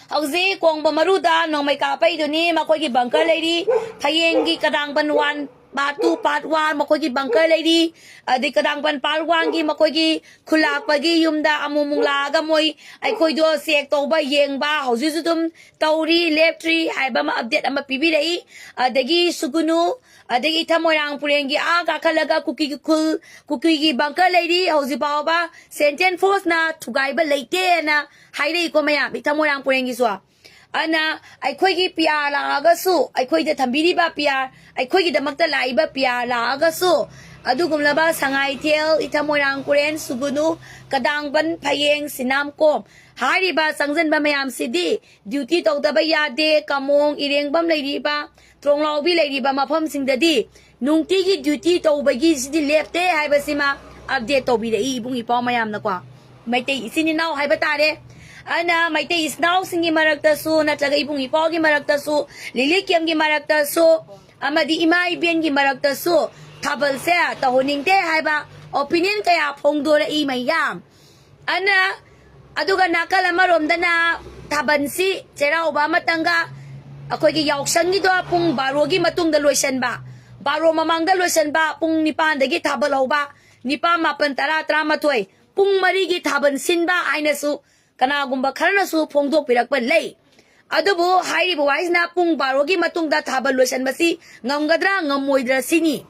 ꯍꯧꯖꯤꯛ ꯀꯣꯡꯕ ꯃꯔꯨꯗ ꯅꯣꯡꯃꯩ ꯀꯥꯞꯄꯩꯗꯨꯅꯤ, ꯃꯈꯣꯏꯒꯤ ꯕꯪꯀꯔ ꯂꯩꯔꯤ꯫ ꯐꯌꯦꯡꯒꯤ ꯀꯗꯥꯡꯕꯟ one, part two, part one, ꯃꯈꯣꯏꯒꯤ ꯕꯪꯀꯔ ꯂꯩꯔꯤ꯫ ꯑꯗꯩ ꯀꯗꯥꯡꯕꯟ ꯄꯥꯔꯠ ꯋꯥꯟꯒꯤ ꯃꯈꯣꯏꯒꯤ ꯈꯨꯜꯂꯥꯛꯄꯒꯤ ꯌꯨꯝꯗ ꯑꯃꯨꯛ ꯑꯃꯨꯛ ꯂꯥꯛꯑꯒ ꯃꯣꯏ ꯑꯩꯈꯣꯏꯗꯣ ꯆꯦꯛ ꯇꯧꯕ, ꯌꯦꯡꯕ, ꯍꯧꯖꯤꯛꯁꯨ ꯑꯗꯨꯝ ꯇꯧꯔꯤ, ꯂꯦꯞꯇ꯭ꯔꯤ ꯍꯥꯏꯕ ꯑꯃ ꯑꯞꯗꯦꯠ ꯑꯃ ꯄꯤꯕꯤꯔꯛꯏ꯫ ꯑꯗꯒꯤ ꯁꯨꯒꯨꯅꯨ, ꯑꯗꯒꯤ ꯏꯊꯝ ꯃꯣꯏꯔꯥꯡ ꯄꯨꯔꯦꯟꯒꯤ ꯑꯥ ꯀꯥꯈꯠꯂꯒ ꯀꯨꯀꯤꯒꯤ ꯈꯨꯜ, ꯀꯨꯀꯤꯒꯤ ꯕꯪꯀꯔ ꯂꯩꯔꯤ꯫ ꯍꯧꯖꯤꯛ ꯐꯥꯎꯕ ꯁꯦꯟꯇ꯭ꯔꯦꯜ ꯐꯣꯔꯁꯅ ꯊꯨꯒꯥꯏꯕ ꯂꯩꯇꯦꯅ ꯍꯥꯏꯔꯛꯏꯀꯣ ꯃꯌꯥꯝ, ꯏꯊꯝ ꯃꯣꯏꯔꯥꯡ ꯄꯨꯔꯦꯟꯒꯤꯁꯨ꯫ ꯑꯗꯨꯅ ꯑꯩꯈꯣꯏꯒꯤ ꯄꯤ ꯑꯥꯔ ꯂꯥꯛꯑꯒꯁꯨ, ꯑꯩꯈꯣꯏꯗ ꯊꯝꯕꯤꯔꯤꯕ ꯄꯤ ꯑꯥꯔ, ꯑꯩꯈꯣꯏꯒꯤꯗꯃꯛꯇ ꯂꯥꯛꯏꯕ ꯄꯤ ꯑꯥꯔ ꯂꯥꯛꯑꯒꯁꯨ, ꯑꯗꯨꯒꯨꯝꯂꯕ ꯁꯉꯥꯏꯊꯦꯜ, ꯏꯊꯝ ꯃꯣꯏꯔꯥꯡ ꯄꯨꯔꯦꯟ, ꯁꯨꯒꯨꯅꯨ, ꯀꯗꯥꯡꯕꯟ, ꯐꯌꯦꯡ, ꯁꯤꯅꯥꯝꯀꯣꯝ ꯍꯥꯏꯔꯤꯕ ꯆꯪꯁꯤꯟꯕ ꯃꯌꯥꯝꯁꯤꯗꯤ ꯗ꯭ꯌꯨꯇꯤ ꯇꯧꯗꯕ ꯌꯥꯗꯦ꯫ ꯀꯃꯣꯡ, ꯏꯔꯦꯡꯕꯝ ꯂꯩꯔꯤꯕ, ꯇ꯭ꯔꯣꯡꯂꯥꯎꯕꯤ ꯂꯩꯔꯤꯕ ꯃꯐꯝꯁꯤꯡꯗꯗꯤ ꯅꯨꯡꯇꯤꯒꯤ ꯗ꯭ꯌꯨꯇꯤ ꯇꯧꯕꯒꯤꯁꯤꯗꯤ ꯂꯦꯞꯇꯦ ꯍꯥꯏꯕꯁꯤꯃ ꯑꯞꯗꯦꯠ ꯇꯧꯕꯤꯔꯛꯏ ꯏꯕꯨꯡ ꯏꯄ꯭ꯋꯥ ꯃꯌꯥꯝꯅꯀꯣ꯫ ꯃꯩꯇꯩ ꯏꯆꯤꯟ ꯏꯅꯥꯎ ꯍꯥꯏꯕ ꯇꯥꯔꯦ꯫ ꯑꯗꯨꯅ ꯃꯩꯇꯩ ꯏꯆꯤꯟ ꯏꯅꯥꯎꯁꯤꯡꯒꯤ ꯃꯔꯛꯇꯁꯨ ꯅꯠꯇ꯭ꯔꯒ ꯏꯕꯨꯡ ꯏꯄ꯭ꯋꯥꯒꯤ ꯃꯔꯛꯇꯁꯨ, ꯂꯤꯂꯤꯠ ꯀꯦꯝꯒꯤ ꯃꯔꯛꯇꯁꯨ ꯑꯃꯗꯤ ꯏꯃꯥ ꯏꯕꯦꯟꯒꯤ ꯃꯔꯛꯇꯁꯨ ꯊꯥꯕꯜꯁꯦ ꯇꯧꯍꯟꯅꯤꯡꯗꯦ ꯍꯥꯏꯕ ꯑꯣꯄꯤꯅꯤꯌꯟ ꯀꯌꯥ ꯐꯣꯡꯗꯣꯔꯛꯏ ꯃꯌꯥꯝ꯫ ꯑꯗꯨꯅ, ꯑꯗꯨꯒ ꯅꯥꯀꯜ ꯑꯃꯔꯣꯝꯗꯅ ꯊꯥꯕꯜꯁꯤ ꯆꯩꯔꯥꯎꯕ ꯑꯃꯇꯪꯒ ꯑꯩꯈꯣꯏꯒꯤ ꯌꯥꯎꯁꯪꯒꯤꯗꯣ ꯄꯨꯡ ꯕꯥꯔꯣꯒꯤ ꯃꯇꯨꯡꯗ ꯂꯣꯏꯁꯤꯟꯕ, ꯕꯥꯔꯣ ꯃꯃꯥꯡꯗ ꯂꯣꯏꯁꯤꯟꯕ, ꯄꯨꯡ ꯅꯤꯄꯥꯟꯗꯒꯤ ꯊꯥꯕꯜ ꯍꯧꯕ, ꯅꯤꯄꯥꯟ, ꯃꯥꯄꯟ, ꯇꯔꯥ, ꯇꯔꯥꯃꯥꯊꯣꯏ, ꯄꯨꯡ ꯃꯔꯤꯒꯤ ꯊꯥꯕꯜ ꯁꯤꯟꯕ ꯍꯥꯏꯅꯁꯨ ꯀꯅꯥꯒꯨꯝꯕ ꯈꯔꯅꯁꯨ ꯐꯣꯡꯗꯣꯛꯄꯤꯔꯛꯄ ꯂꯩ꯫ ꯑꯗꯨꯕꯨ ꯍꯥꯏꯔꯤꯕ ꯋꯥꯍꯩꯁꯤꯅ ꯄꯨꯡ ꯕꯥꯔꯣꯒꯤ ꯃꯇꯨꯡꯗ ꯊꯥꯕꯜ ꯂꯣꯏꯁꯤꯟꯕꯁꯤ ꯉꯝꯒꯗ꯭ꯔꯥ ꯉꯝꯃꯣꯏꯗ꯭ꯔꯥ ꯁꯤꯅꯤ꯫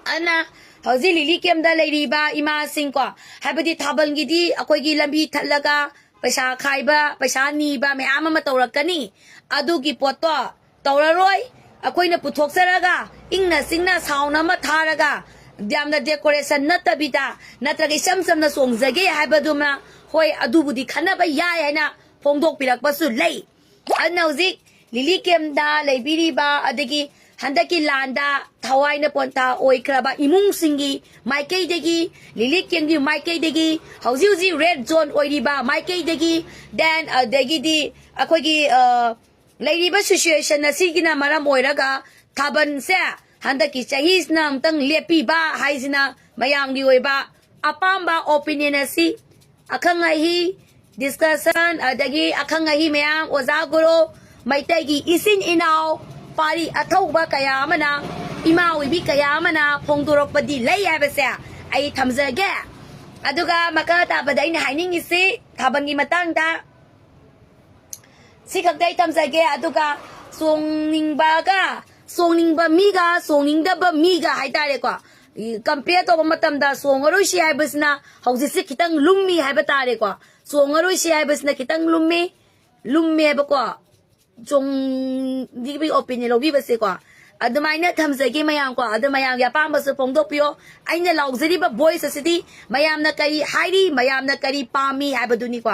ꯑꯗꯨꯅ ꯍꯧꯖꯤꯛ ꯂꯤꯂꯤ ꯀꯦꯝꯗ ꯂꯩꯔꯤꯕ ꯏꯃꯥꯁꯤꯡꯀꯣ, ꯍꯥꯏꯕꯗꯤ ꯊꯥꯕꯜꯒꯤꯗꯤ ꯑꯩꯈꯣꯏꯒꯤ ꯂꯝꯕꯤ ꯊꯠꯂꯒ ꯄꯩꯁꯥ ꯈꯥꯏꯕ, ꯄꯩꯁꯥ ꯅꯤꯕ ꯃꯌꯥꯝ ꯑꯃ ꯇꯧꯔꯛꯀꯅꯤ꯫ ꯑꯗꯨꯒꯤ ꯄꯣꯠꯇꯣ ꯇꯧꯔꯔꯣꯏ꯫ ꯑꯩꯈꯣꯏꯅ ꯄꯨꯊꯣꯛꯆꯔꯒ ꯏꯪꯅ ꯆꯤꯡꯅ ꯁꯥꯎꯟ ꯑꯃ ꯊꯥꯔꯒ ꯌꯥꯝꯅ ꯗꯦꯀꯣꯔꯦꯁꯟ ꯅꯠꯇꯕꯤꯗ ꯅꯠꯇ꯭ꯔꯒ ꯏꯆꯝ ꯆꯝꯅ ꯆꯣꯡꯖꯒꯦ ꯍꯥꯏꯕꯗꯨꯃ, ꯍꯣꯏ, ꯑꯗꯨꯕꯨꯗꯤ ꯈꯟꯅꯕ ꯌꯥꯏ ꯍꯥꯏꯅ ꯐꯣꯡꯗꯣꯛꯄꯤꯔꯛꯄꯁꯨ ꯂꯩ꯫ ꯑꯗꯨꯅ ꯍꯧꯖꯤꯛ ꯂꯤꯂꯤ ꯀꯦꯝꯗ ꯂꯩꯕꯤꯔꯤꯕ, ꯑꯗꯒꯤ ꯍꯟꯗꯛꯀꯤ ꯂꯥꯟꯗ ꯊꯋꯥꯏꯅ ꯄꯣꯟꯊꯥ ꯑꯣꯏꯈ꯭ꯔꯕ ꯏꯃꯨꯡꯁꯤꯡꯒꯤ ꯃꯥꯏꯀꯩꯗꯒꯤ, ꯂꯤꯂꯤ ꯀꯦꯝꯒꯤ ꯃꯥꯏꯀꯩꯗꯒꯤ, ꯍꯧꯖꯤꯛ ꯍꯧꯖꯤꯛ ꯔꯦꯗ ꯖꯣꯟ ꯑꯣꯏꯔꯤꯕ ꯃꯥꯏꯀꯩꯗꯒꯤ, then ꯑꯗꯒꯤꯗꯤ ꯑꯩꯈꯣꯏꯒꯤ, ꯑ, ꯂꯩꯔꯤꯕ ꯁꯤꯆꯨꯋꯦꯁꯟ ꯑꯁꯤꯒꯤꯅ ꯃꯔꯝ ꯑꯣꯏꯔꯒ ꯊꯥꯕꯜꯁꯦ ꯍꯟꯗꯛꯀꯤ ꯆꯍꯤꯁꯤꯅ ꯑꯃꯨꯛꯇꯪ ꯂꯦꯞꯄꯤꯕ ꯍꯥꯏꯁꯤꯅ ꯃꯌꯥꯝꯒꯤ ꯑꯣꯏꯕ ꯑꯄꯥꯝꯕ ꯑꯣꯄꯤꯅꯤꯌꯟ ꯑꯁꯤ ꯑꯈꯪ ꯑꯍꯩ ꯗꯤꯁꯀꯁꯟ, ꯑꯗꯒꯤ ꯑꯈꯪ ꯑꯍꯩ ꯃꯌꯥꯝ, ꯑꯣꯖꯥ ꯒꯨꯔꯨ, ꯃꯩꯇꯩꯒꯤ ꯏꯆꯤꯟ ꯏꯅꯥꯎ, ꯄꯥꯔꯤ ꯑꯊꯧꯕ ꯀꯌꯥ ꯑꯃꯅ, ꯏꯃꯥ ꯑꯣꯏꯕꯤ ꯀꯌꯥ ꯑꯃꯅ ꯐꯣꯡꯗꯣꯔꯛꯄꯗꯤ ꯂꯩ ꯍꯥꯏꯕꯁꯦ ꯑꯩ ꯊꯝꯖꯒꯦ꯫ ꯑꯗꯨꯒ ꯃꯈꯥ ꯇꯥꯕꯗ ꯑꯩꯅ ꯍꯥꯏꯅꯤꯡꯉꯤꯁꯤ ꯊꯥꯕꯜꯒꯤ ꯃꯇꯥꯡꯗ ꯁꯤ ꯈꯛꯇ ꯑꯩ ꯊꯝꯖꯒꯦ꯫ ꯑꯗꯨꯒ ꯆꯣꯡꯅꯤꯡꯕꯒ, ꯆꯣꯡꯅꯤꯡꯕ ꯃꯤꯒ ꯆꯣꯡꯅꯤꯡꯗꯕ ꯃꯤꯒ ꯍꯥꯏꯇꯥꯔꯦꯀꯣ, ꯀꯝꯄꯤꯌꯔ ꯇꯧꯕ ꯃꯇꯝꯗ ꯆꯣꯡꯉꯔꯣꯏꯁꯤ ꯍꯥꯏꯕꯁꯤꯅ ꯍꯧꯖꯤꯛꯁꯤ ꯈꯤꯇꯪ ꯂꯨꯝꯃꯤ ꯍꯥꯏꯕ ꯇꯥꯔꯦꯀꯣ꯫ ꯆꯣꯡꯉꯔꯣꯏꯁꯤ ꯍꯥꯏꯕꯁꯤꯅ ꯈꯤꯇꯪ ꯂꯨꯝꯃꯤ, ꯂꯨꯝꯃꯦꯕꯀꯣ꯫ ꯆꯣꯡꯅꯤꯡꯕꯒꯤ ꯑꯣꯄꯤꯅꯤꯌꯟ ꯂꯧꯕꯤꯕꯁꯦꯀꯣ꯫ ꯑꯗꯨꯃꯥꯏꯅ ꯊꯝꯖꯒꯦ ꯃꯌꯥꯝꯀꯣ꯫ ꯑꯗꯣ ꯃꯌꯥꯝꯒꯤ ꯑꯄꯥꯝꯕꯁꯨ ꯐꯣꯡꯗꯣꯛꯄꯤꯌꯣ꯫ ꯑꯩꯅ ꯂꯥꯎꯖꯔꯤꯕ ꯚꯣꯏꯁ ꯑꯁꯤꯗꯤ ꯃꯌꯥꯝꯅ ꯀꯔꯤ ꯍꯥꯏꯔꯤ, ꯃꯌꯥꯝꯅ ꯀꯔꯤ ꯄꯥꯝꯃꯤ ꯍꯥꯏꯕꯗꯨꯅꯤꯀꯣ꯫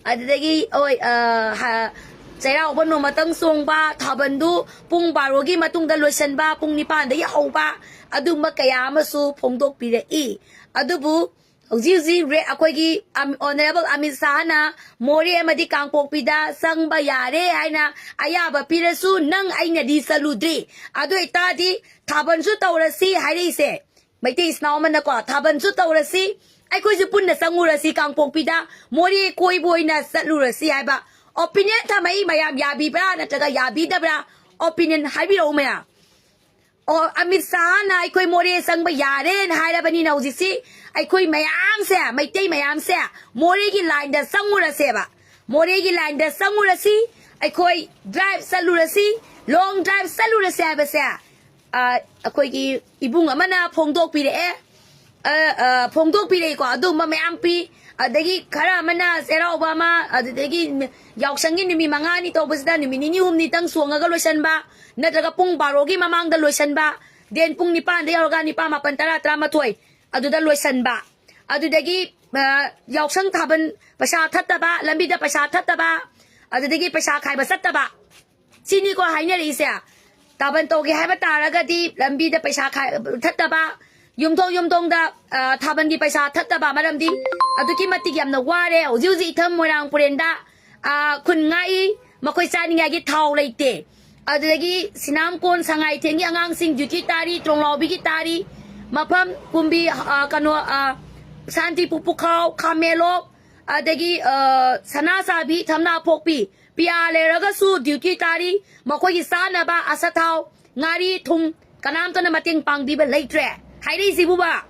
ꯑꯗꯨꯗꯒꯤ, ꯍꯣꯏ, ꯑ, ꯍ-, ꯆꯩꯔꯥꯎꯕ ꯅꯣꯡꯃꯇꯪ ꯆꯣꯡꯕ, ꯊꯥꯕꯜꯗꯨ ꯄꯨꯡ ꯕꯥꯔꯣꯒꯤ ꯃꯇꯨꯡꯗ ꯂꯣꯏꯁꯤꯟꯕ, ꯄꯨꯡ ꯅꯤꯄꯥꯟꯗꯒꯤ ꯍꯧꯕ, ꯑꯗꯨꯝꯕ ꯀꯌꯥ ꯑꯃꯁꯨ ꯐꯣꯡꯗꯣꯛꯄꯤꯔꯛꯏ꯫ ꯑꯗꯨꯕꯨ ꯍꯧꯖꯤꯛ ꯍꯧꯖꯤꯛ ꯔꯦ-, ꯑꯩꯈꯣꯏꯒꯤ ꯑꯝ-, ꯑꯣꯅꯔꯦꯕꯜ ꯑꯃꯤꯠ ꯁꯥꯍꯅ ꯃꯣꯔꯦ ꯑꯃꯗꯤ ꯀꯥꯡꯄꯣꯛꯄꯤꯗ ꯆꯪꯕ ꯌꯥꯔꯦ ꯍꯥꯏꯅ ꯑꯌꯥꯕ ꯄꯤꯔꯁꯨ ꯅꯪ ꯑꯩꯅꯗꯤ ꯆꯠꯂꯨꯗ꯭ꯔꯤ꯫ ꯑꯗꯨ ꯑꯣꯏꯇꯥꯔꯗꯤ ꯊꯥꯕꯜꯁꯨ ꯇꯧꯔꯁꯤ ꯍꯥꯏꯔꯛꯏꯁꯦ꯫ ꯃꯩꯇꯩ ꯏꯆꯤꯟ ꯏꯅꯥꯎ ꯑꯃꯅꯀꯣ, ꯊꯥꯕꯜꯁꯨ ꯇꯧꯔꯁꯤ, ꯑꯩꯈꯣꯏꯁꯨ ꯄꯨꯟꯅ ꯆꯪꯉꯨꯔꯁꯤ ꯀꯥꯡꯄꯣꯛꯄꯤꯗ, ꯃꯣꯔꯦ ꯀꯣꯏꯕ ꯑꯣꯏꯅ ꯆꯠꯂꯨꯔꯁꯤ ꯍꯥꯏꯕ ꯑꯣꯄꯤꯅꯤꯌꯟ ꯊꯝꯃꯛꯏ ꯃꯌꯥꯝ, ꯌꯥꯕꯤꯕ꯭ꯔꯥ ꯅꯠꯇ꯭ꯔꯒ ꯌꯥꯕꯤꯗꯕ꯭ꯔꯥ? ꯑꯣꯄꯤꯅꯤꯌꯟ ꯍꯥꯏꯕꯤꯔꯛꯎ ꯃꯌꯥꯝ꯫ ꯑꯣ, ꯑꯃꯤꯠ ꯁꯥꯍꯅ ꯑꯩꯈꯣꯏ ꯃꯣꯔꯦ ꯆꯪꯕ ꯌꯥꯔꯦꯅ ꯍꯥꯏꯔꯕꯅꯤꯅ, ꯍꯧꯖꯤꯛꯁꯤ ꯑꯩꯈꯣꯏ ꯃꯌꯥꯝꯁꯦ, ꯃꯩꯇꯩ ꯃꯌꯥꯝꯁꯦ ꯃꯣꯔꯦꯒꯤ ꯂꯥꯏꯟꯗ ꯆꯪꯉꯨꯔꯁꯦꯕ꯫ ꯃꯣꯔꯦꯒꯤ ꯂꯥꯏꯟꯗ ꯆꯪꯉꯨꯔꯁꯤ, ꯑꯩꯈꯣꯏ ꯗ꯭ꯔꯥꯏꯚ ꯆꯠꯂꯨꯔꯁꯤ, ꯂꯣꯡ ꯗ꯭ꯔꯥꯏꯚ ꯆꯠꯂꯨꯔꯁꯦ ꯍꯥꯏꯕꯁꯦ, ꯑ, ꯑꯩꯈꯣꯏꯒꯤ ꯏꯕꯨꯡ ꯑꯃꯅ ꯐꯣꯡꯗꯣꯛꯄꯤꯔꯛꯑꯦ꯫ ꯑ, ꯑ, ꯐꯣꯡꯗꯣꯛꯄꯤꯔꯛꯏꯀꯣ, ꯑꯗꯨꯒꯨꯝꯕ ꯃꯌꯥꯝ ꯄꯤ꯫ ꯑꯗꯒꯤ ꯈꯔ ꯑꯃꯅ ꯆꯩꯔꯥꯎꯕ ꯑꯃ, ꯑꯗꯨꯗꯒꯤ ꯌꯥꯎꯁꯪꯒꯤ ꯅꯨꯃꯤꯠ ꯃꯉꯥꯅꯤ ꯇꯧꯕꯁꯤꯗ ꯅꯨꯃꯤꯠ ꯅꯤꯅꯤ ꯍꯨꯝꯅꯤꯇꯪ ꯆꯣꯡꯉꯒ ꯂꯣꯏꯁꯤꯟꯕ, ꯅꯠꯇ꯭ꯔꯒ ꯄꯨꯡ ꯕꯥꯔꯣꯒꯤ ꯃꯃꯥꯡꯗ ꯂꯣꯏꯁꯤꯟꯕ, then ꯄꯨꯡ ꯅꯤꯄꯥꯟꯗ ꯌꯧꯔꯒ ꯅꯤꯄꯥꯟ, ꯃꯥꯄꯟ, ꯇꯔꯥ, ꯇꯔꯥꯃꯥꯊꯣꯏ ꯑꯗꯨꯗ ꯂꯣꯏꯁꯤꯟꯕ꯫ ꯑꯗꯨꯗꯒꯤ, ꯑ, ꯌꯥꯎꯁꯪ ꯊꯥꯕꯜ ꯄꯩꯁꯥ ꯊꯠꯇꯕ, ꯂꯝꯕꯤꯗ ꯄꯩꯁꯥ ꯊꯠꯇꯕ, ꯑꯗꯨꯗꯒꯤ ꯄꯩꯁꯥ ꯈꯥꯏꯕ ꯆꯠꯇꯕ꯫ ꯁꯤꯅꯤꯀꯣ ꯍꯥꯏꯅꯔꯛꯏꯁꯦ꯫ ꯊꯥꯕꯜ ꯇꯧꯒꯦ ꯍꯥꯏꯕ ꯇꯥꯔꯒꯗꯤ ꯂꯝꯕꯤꯗ ꯄꯩꯁꯥ ꯈꯥꯏ-, ꯊꯠꯇꯕ, ꯌꯨꯝꯊꯣꯡ ꯌꯨꯝꯊꯣꯡꯗ, ꯑ, ꯊꯥꯕꯜꯒꯤ ꯄꯩꯁꯥ ꯊꯠꯇꯕ, ꯃꯔꯝꯗꯤ ꯑꯗꯨꯛꯀꯤ ꯃꯇꯤꯛ ꯌꯥꯝꯅ ꯋꯥꯔꯦ ꯍꯧꯖꯤꯛ ꯍꯧꯖꯤꯛ ꯏꯊꯝ ꯃꯣꯏꯔꯥꯡ ꯄꯨꯔꯦꯟꯗ, ꯑ, ꯈꯨꯟ ꯉꯥꯛꯏ, ꯃꯈꯣꯏ ꯆꯥꯅꯤꯡꯉꯥꯏꯒꯤ ꯊꯥꯎ ꯂꯩꯇꯦ꯫ ꯑꯗꯨꯗꯒꯤ ꯁꯤꯅꯥꯝꯀꯣꯟ ꯁꯉꯥꯏꯊꯦꯟꯒꯤ ꯑꯉꯥꯡꯁꯤꯡ ꯗ꯭ꯌꯨꯇꯤ ꯇꯥꯔꯤ, ꯇ꯭ꯔꯣꯡꯂꯥꯎꯕꯤꯒꯤ ꯇꯥꯔꯤ, ꯃꯐꯝ ꯀꯨꯝꯕꯤ, ꯑ, ꯀꯩꯅꯣ, ꯑ, ꯁꯥꯟꯇꯤꯄꯨ ꯄꯨꯈꯥꯎ, ꯈꯥꯃꯦꯂꯣꯛ, ꯑꯗꯒꯤ, ꯑ, ꯁꯅꯥꯁꯥꯕꯤ, ꯊꯝꯅꯥꯄꯣꯛꯄꯤ, ꯄꯤꯌꯥ ꯂꯩꯔꯒꯁꯨ ꯗ꯭ꯌꯨꯇꯤ ꯇꯥꯔꯤ꯫ ꯃꯈꯣꯏꯒꯤ ꯆꯥꯅꯕ ꯑꯆꯥꯊꯥꯎ, ꯉꯥꯔꯤ, ꯊꯨꯝ ꯀꯅꯥꯝꯇꯅ ꯃꯇꯦꯡ ꯄꯥꯡꯕꯤꯕ ꯂꯩꯇ꯭ꯔꯦ꯫ ꯍꯥꯏꯔꯛꯏꯁꯤꯕꯨꯕ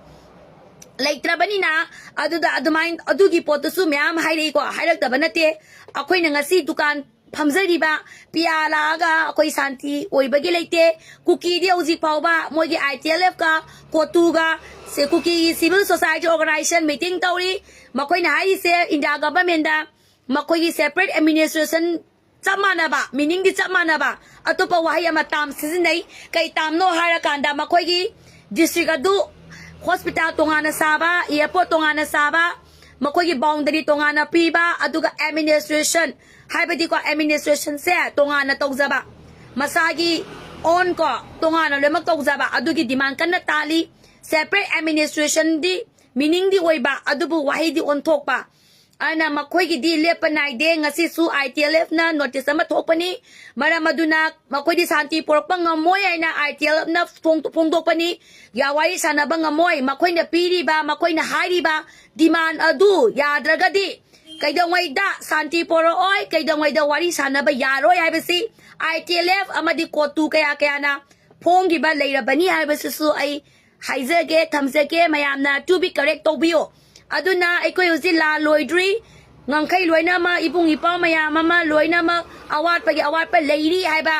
ꯂꯩꯇ꯭ꯔꯕꯅꯤꯅ, ꯑꯗꯨꯗ ꯑꯗꯨꯃꯥꯏꯅ ꯑꯗꯨꯒꯤ ꯄꯣꯠꯇꯨꯁꯨ ꯃꯌꯥꯝ ꯍꯥꯏꯔꯛꯏꯀꯣ, ꯍꯥꯏꯔꯛꯇꯕ ꯅꯠꯇꯦ꯫ ꯑꯩꯈꯣꯏꯅ ꯉꯁꯤ ꯗꯨꯀꯥꯟ ꯐꯝꯖꯔꯤꯕ ꯄꯤꯌꯥ ꯂꯥꯛꯑꯒ ꯑꯩꯈꯣꯏ ꯁꯥꯟꯇꯤ ꯑꯣꯏꯕꯒꯤ ꯂꯩꯇꯦ꯫ ꯀꯨꯀꯤꯗꯤ ꯍꯧꯖꯤꯛ ꯐꯥꯎꯕ ꯃꯣꯏꯒꯤ ꯑꯥꯏ ꯇꯤ ꯑꯦꯜ ꯑꯦꯐꯀ ꯀꯣꯇꯨꯒ, ꯁꯦ, ꯀꯨꯀꯤꯒꯤ ꯁꯤꯚꯤꯜ ꯁꯣꯁꯥꯏꯇꯤ ꯑꯣꯔꯒꯅꯥꯏꯖꯦꯁꯟ ꯃꯤꯇꯤꯡ ꯇꯧꯔꯤ꯫ ꯃꯈꯣꯏꯅ ꯍꯥꯏꯔꯤꯁꯦ ꯏꯟꯗꯤꯌꯥ ꯒꯚꯔꯟꯃꯦꯟꯗ ꯃꯈꯣꯏꯒꯤ ꯁꯦꯄꯔꯦꯠ ꯑꯦꯗꯃꯤꯅꯤꯁꯇ꯭ꯔꯦꯁꯟ ꯆꯞ ꯃꯥꯟꯅꯕ, ꯃꯤꯅꯤꯡꯗꯤ ꯆꯞ ꯃꯥꯟꯅꯕ, ꯑꯇꯣꯞꯄ ꯋꯥꯍꯩ ꯑꯃ ꯇꯥꯝ ꯁꯤꯖꯤꯟꯅꯩ꯫ ꯀꯩ ꯇꯥꯝꯅꯣ ꯍꯥꯏꯔꯀꯥꯟꯗ ꯃꯈꯣꯏꯒꯤ ꯗꯤꯁꯇ꯭ꯔꯤꯛ ꯑꯗꯨ ꯍꯣꯁꯄꯤꯇꯥꯜ ꯇꯣꯉꯥꯟꯅ ꯁꯥꯕ, ꯑꯦꯌꯔꯄꯣꯔꯠ ꯇꯣꯉꯥꯟꯅ ꯁꯥꯕ, ꯃꯈꯣꯏꯒꯤ ꯕꯥꯎꯟꯗꯔꯤ ꯇꯣꯉꯥꯟꯅ ꯄꯤꯕ, ꯑꯗꯨꯒ ꯑꯦꯗꯃꯤꯅꯤꯁꯇ꯭ꯔꯦꯁꯟ ꯍꯥꯏꯕꯗꯤꯀꯣ, ꯑꯦꯗꯃꯤꯅꯤꯁꯇ꯭ꯔꯦꯁꯟꯁꯦ ꯇꯣꯉꯥꯟꯅ ꯇꯧꯖꯕ, ꯃꯁꯥꯒꯤ ꯑꯣꯟ ꯀꯣ, ꯇꯣꯉꯥꯟꯅ ꯂꯣꯏꯅꯃꯛ ꯇꯧꯖꯕ, ꯑꯗꯨꯒꯤ ꯗꯤꯃꯥꯟ ꯀꯟꯅ ꯇꯥꯜꯂꯤ꯫ ꯁꯦꯄꯔꯦꯠ ꯑꯦꯗꯃꯤꯅꯤꯁꯇ꯭ꯔꯦꯁꯟꯗꯤ ꯃꯤꯅꯤꯡꯗꯤ ꯑꯣꯏꯕ, ꯑꯗꯨꯕꯨ ꯋꯥꯍꯩꯗꯤ ꯑꯣꯟꯊꯣꯛꯄ꯫ ꯑꯗꯨꯅ ꯃꯈꯣꯏꯒꯤꯗꯤ ꯂꯦꯞꯄ ꯅꯥꯏꯗꯦ꯫ ꯉꯁꯤꯁꯨ ꯑꯥꯏ ꯇꯤ ꯑꯦꯜ ꯑꯦꯐꯅ ꯅꯣꯇꯤꯁ ꯑꯃ ꯊꯣꯛꯄꯅꯤ꯫ ꯃꯔꯝ ꯑꯗꯨꯅ ꯃꯈꯣꯏꯗꯤ ꯁꯥꯟꯇꯤ ꯄꯨꯔꯛꯄ ꯉꯝꯃꯣꯏ ꯍꯥꯏꯅ ꯑꯥꯏ ꯇꯤ ꯑꯦꯜ ꯑꯦꯐꯅ ꯐꯣꯡ-, ꯐꯣꯡꯗꯣꯛꯄꯅꯤ꯫ ꯌꯥ-, ꯋꯥꯔꯤ ꯁꯥꯟꯅꯕ ꯉꯝꯃꯣꯏ꯫ ꯃꯈꯣꯏꯅ ꯄꯤꯔꯤꯕ, ꯃꯈꯣꯏꯅ ꯍꯥꯏꯔꯤꯕ ꯗꯤꯃꯥꯟ ꯑꯗꯨ ꯌꯥꯗ꯭ꯔꯒꯗꯤ ꯀꯩꯗꯧꯉꯩꯗ ꯁꯥꯟꯇꯤ ꯄꯣꯔꯛꯑꯣꯏ, ꯀꯩꯗꯧꯉꯩꯗ ꯋꯥꯔꯤ ꯁꯥꯟꯅꯕ ꯌꯥꯔꯣꯏ ꯍꯥꯏꯕꯁꯤ ꯑꯥꯏ ꯇꯤ ꯑꯦꯜ ꯑꯦꯐ ꯑꯃꯗꯤ ꯀꯣꯇꯨ ꯀꯌꯥ ꯀꯌꯥꯅ ꯐꯣꯡꯈꯤꯕ ꯂꯩꯔꯕꯅꯤ ꯍꯥꯏꯕꯁꯤꯁꯨ ꯑꯩ ꯍꯥꯏꯖꯒꯦ, ꯊꯝꯖꯒꯦ꯫ ꯃꯌꯥꯝꯅ to be correct ꯇꯧꯕꯤꯌꯣ꯫ ꯑꯗꯨꯅ ꯑꯩꯈꯣꯏ ꯍꯧꯖꯤꯛ ꯂꯥꯟ ꯂꯣꯏꯗ꯭ꯔꯤ, ꯉꯝꯈꯩ ꯂꯣꯏꯅꯃꯛ, ꯏꯕꯨꯡ ꯏꯄ꯭ꯋꯥ ꯃꯌꯥꯝ ꯑꯃ ꯂꯣꯏꯅꯃꯛ ꯑꯋꯥꯠꯄꯒꯤ ꯑꯋꯥꯠꯄ ꯂꯩꯔꯤ ꯍꯥꯏꯕ